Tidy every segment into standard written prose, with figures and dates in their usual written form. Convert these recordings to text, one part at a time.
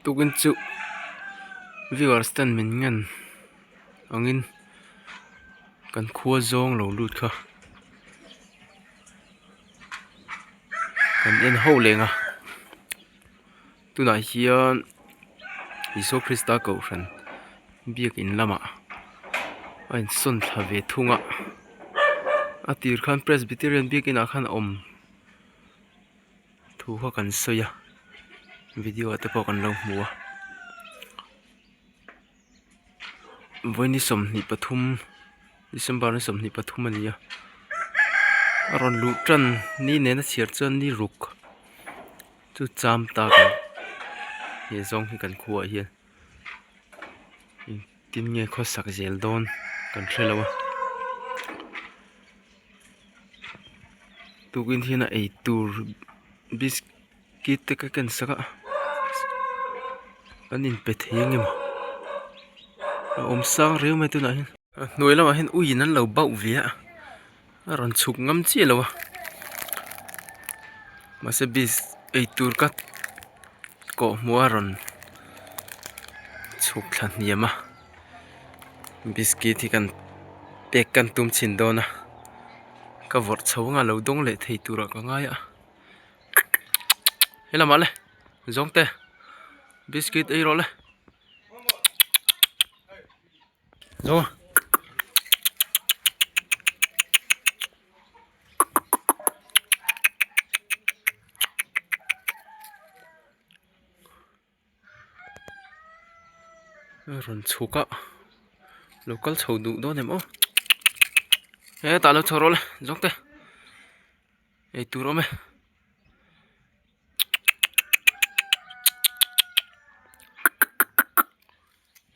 Tukin chu viewers ten min ngen angin kan khua zawng lo lut kha kan en ho leng a tunah hian Isua Krista kohhran biakin lamah a insawn thla ve thung a a tir khan Presbyterian biakin ah khan a awm. Thu kha kan sawi a video ah te pawh kan lo hmu a vawiin ni 23 December ni 23 a ni a a rawn luh tan ni nena chhiar chuan ni ruk chu cham ta kan he zawng hi kan khuaah hian engtin nge khawsak zel dawn kan hre lo a. Tukin hian a eitur biscuit te ka ken sak a an inpe thei ang em a awm sang riau mai tunah hian a hnuai lamah hian uiin an lo bauh ve a a rawn chhuk ngam chiah lo a mahse bis eitur ka kawh hmuh a rawn chhuk thla hniam a. Biscuit hi kan pek kan tum chhin dawn a ka vawrh chho anga lo dawng leh thei turah ka ngai a helamah le zawng te biscuit ei rawh le zawng a. A rawn chhuk a lo kal chho duh dawn em aw hetah lo chho rawh le zawk te eitur awm e.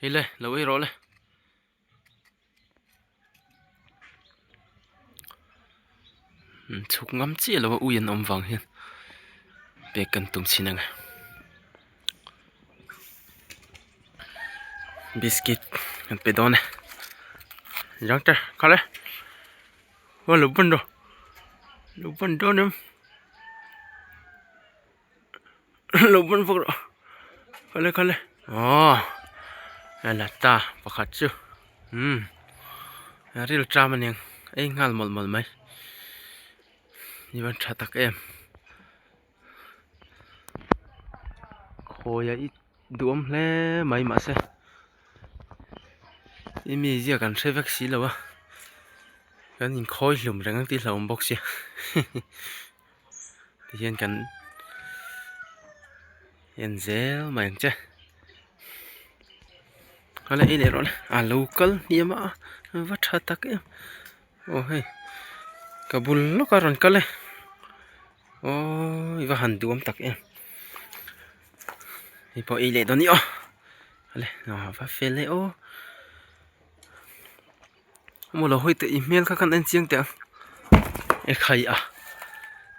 Hei le lo ei rawh le. Chhuk ngam chiah lo a ui an awm vang hian pek kan tum chhin ang e biscuit kan pe dawn e doctor kal e aw lo ban rawh lo ban dawn em. Lo ban vak rawh khale khale aw a la ta pakhat chu umm a ril ṭam a niang ei nghal mawlh mawlh mai ni van ṭha tak em khawi a i duhawm hle mai mahse i mi ziak an hre vek si lo a kan inkhawi hlum reng ang tih hlauhawm bawk sia. Tihian kan en zel mai ang che kala ei leh rawh le a lo kal hniam a va tha tak em aw hei ka bul lawk a rawn kal e aww i va han duhawm tak em hei pawh ei leh dawn i aw le a va fel e aw. Maw lo hawi teh i hmel kha khan en chiang teh ang e khai a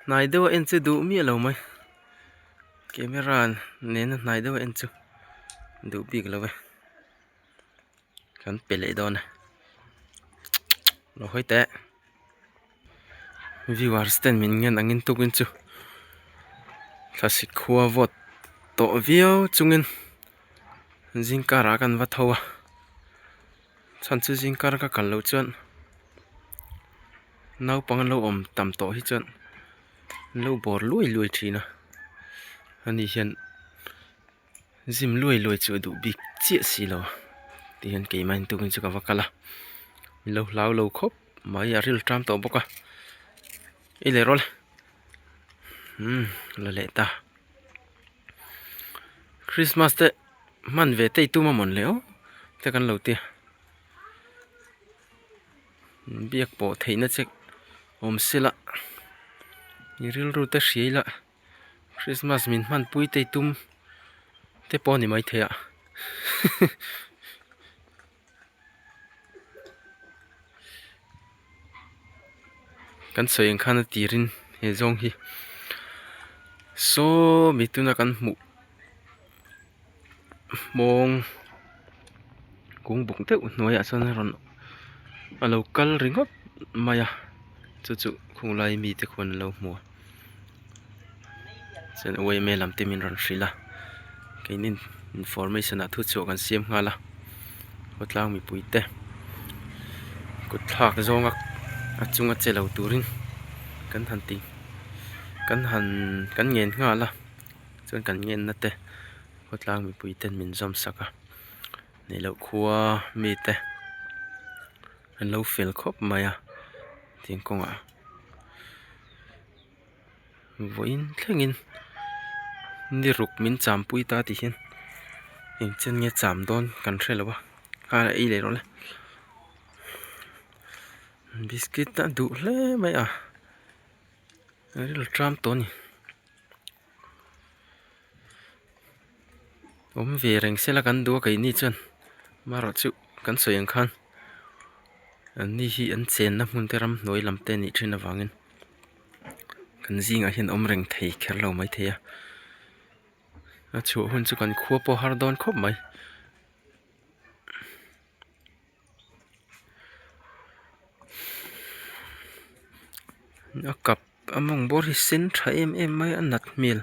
hnai deuh a en chu duh miah lo mai camera nena hnai deuh a en chu duh bik lo e kan pe leh dawn e lo hawi teh viewers ten min ngen angin tukin chu thlasik khua vawt tawh viau chungin zingkar ah kan va tho a. Chhan chu zingkar ka kal loh chuan naupang an lo awm tam tawh hi chuan an lo bawr luai luai thin a ani hian zim luai luai chu a duh bik chiah si lo a tihian keimah in tukin chu ka va kal a min lo hlau lo khawp mai a ril ṭam tawh bawk a ei leh rawh le umm la leh ta Christmas te. Hman ve te i tum a mawn le aw te kan lo tia biak pawh theihna che awm se la i rilru te hria ila Christmas min hman pui te i tum te pawh a ni maithei a. Kan sawi ang khan a tirin he zawng hi saw mi tuna kan hmuh hmawng kung buk deuh hnuaiah chuan a rawn a lo kal ringawt mai a chu chu khunglai mite khuan an lo hmu a chuan yma lam te min rawn hrilh a. Keinin information ah thuchhuah kan siam nghal a, khawtlang mipui te kut thlak zawnga a chunga che lo turin kan han ti kan han kan ngen nghal a chuan kan ngenna te khawtlang mipui ten min zawm sak a neih loh khua mite an lo fel khawp mai a tiang kawngah. Vawiin thlengin ni ruk min cham pui ta tih hian eng chen nge cham dawn kan hre lo a kha ei leh rawh le biscuit a duh hle mai a rilru ṭam tawh a ni awm ve reng sela kan duh a keini chuan amaherawhchu kan sawi ang khan an ni hi an chenna hmun te ramhnuai lam te a nih thin avangin. Kan zingah hian awm reng thei kher lo mai thei a a chhuah hun chu kan khua pawh a har dawn khawp mai. A kap a mawng bawr hi sen tha em em mai a nat hmel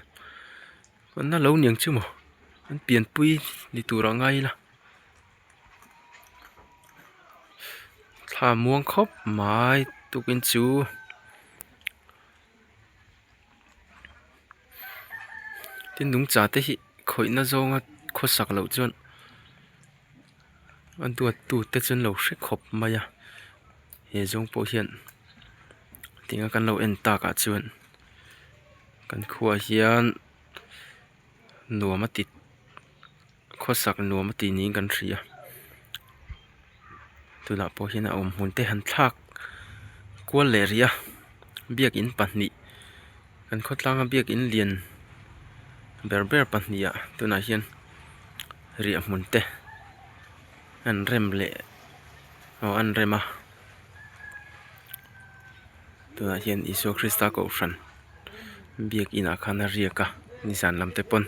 na lo niang chu maw an pianpui ni tur ah ngai ila. Thla muang khawp mai tukin chu tin nungcha te hi khawihna zawnga khawsak loh chuan a duat tu te chu an lo hre khawp mai a he zawng pawh hian tinga kan lo en tak ah chuan kan khuaah hian nuam a ti. Khawsak nuam a tih niin kan hria tunah pawh hian a awm hmun te han thlak kual leh rih a biakin pahnih kan khawtlanga biakin lian ber ber pahnih ah tunah hian riah hmun te an rem leh aw an rem a tunah hian Isua Krista kohhran biakin ah khan a riak a nizan lam te pawn.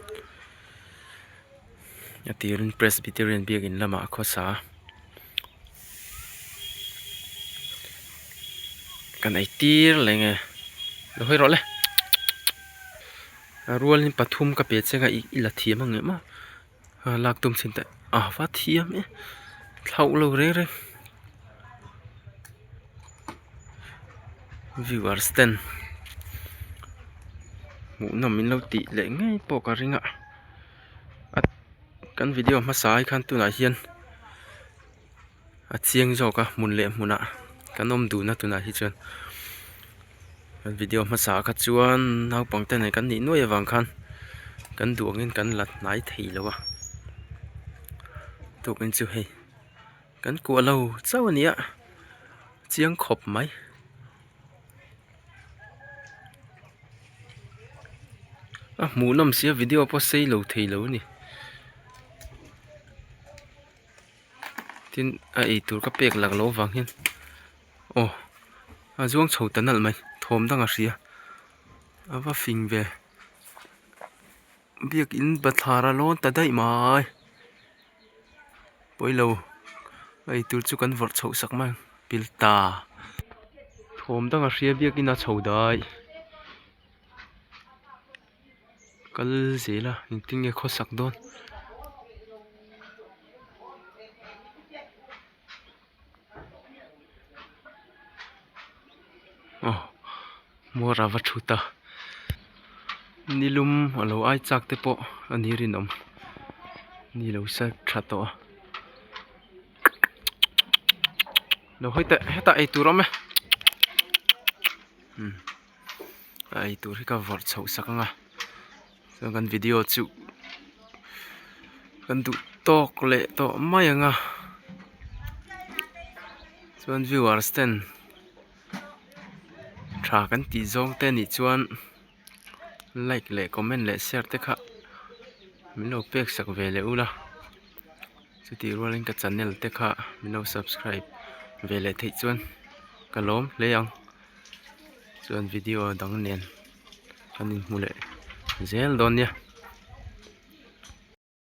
A tirin Presbyterian biakin lamah a khawsa a kan ei tir leh nge lo hawi rawh le a rualin pathum ka pe che kha i la thiam ang em a lak tum chhin teh a va thiam e thlauh lo reng reng viewers ten hmuhnawm min lo tih leh ngei pawh ka ring a kan video hmasa ai khan tunah hian a chiang zawk a hmun leh hmunah kan awm dun a tunah hi chuan kan video hmasa ah kha chuan naupang te nen kan nih nuai avang khan kan duh angin kan la hnai thei lo a tukin chu hei. Kan kuah lo chauh a nia chiang khawp mai. A hmuh nawm sia video pawh sei lo thei lo a ni. Tin a eitur ka pek lak loh avang hian aw a zuang chho ta nalh mai thawm dang a hria a va fing ve biakin bathlar a lawn ta daih mai. Pawilo a eitur chu kan vawrh chhoh sak mai ang pil ta thawm dang a hria biakin a chho dai kal zel a engtin nge khawsak dawn. Aw hmuar a va thut a nilum a lo ai chak te pawh a ni rinawm ni lo sa tha tawh a lo hawi teh hetah eitur a awm e umm a eitur hi ka vawrh chhoh sak ang a chuan kan video chu kan duh tawk leh tawh mai ang a chuan viewers ten tha kan tih zawng te nih chuan like leh comment leh share te kha min lo pek sak ve leh ula chutih rualin ka channel te kha min lo subscribe ve leh theih chuan ka lawm hle ang chuan video dang nen. Kan inhmu leh zel dawn nia.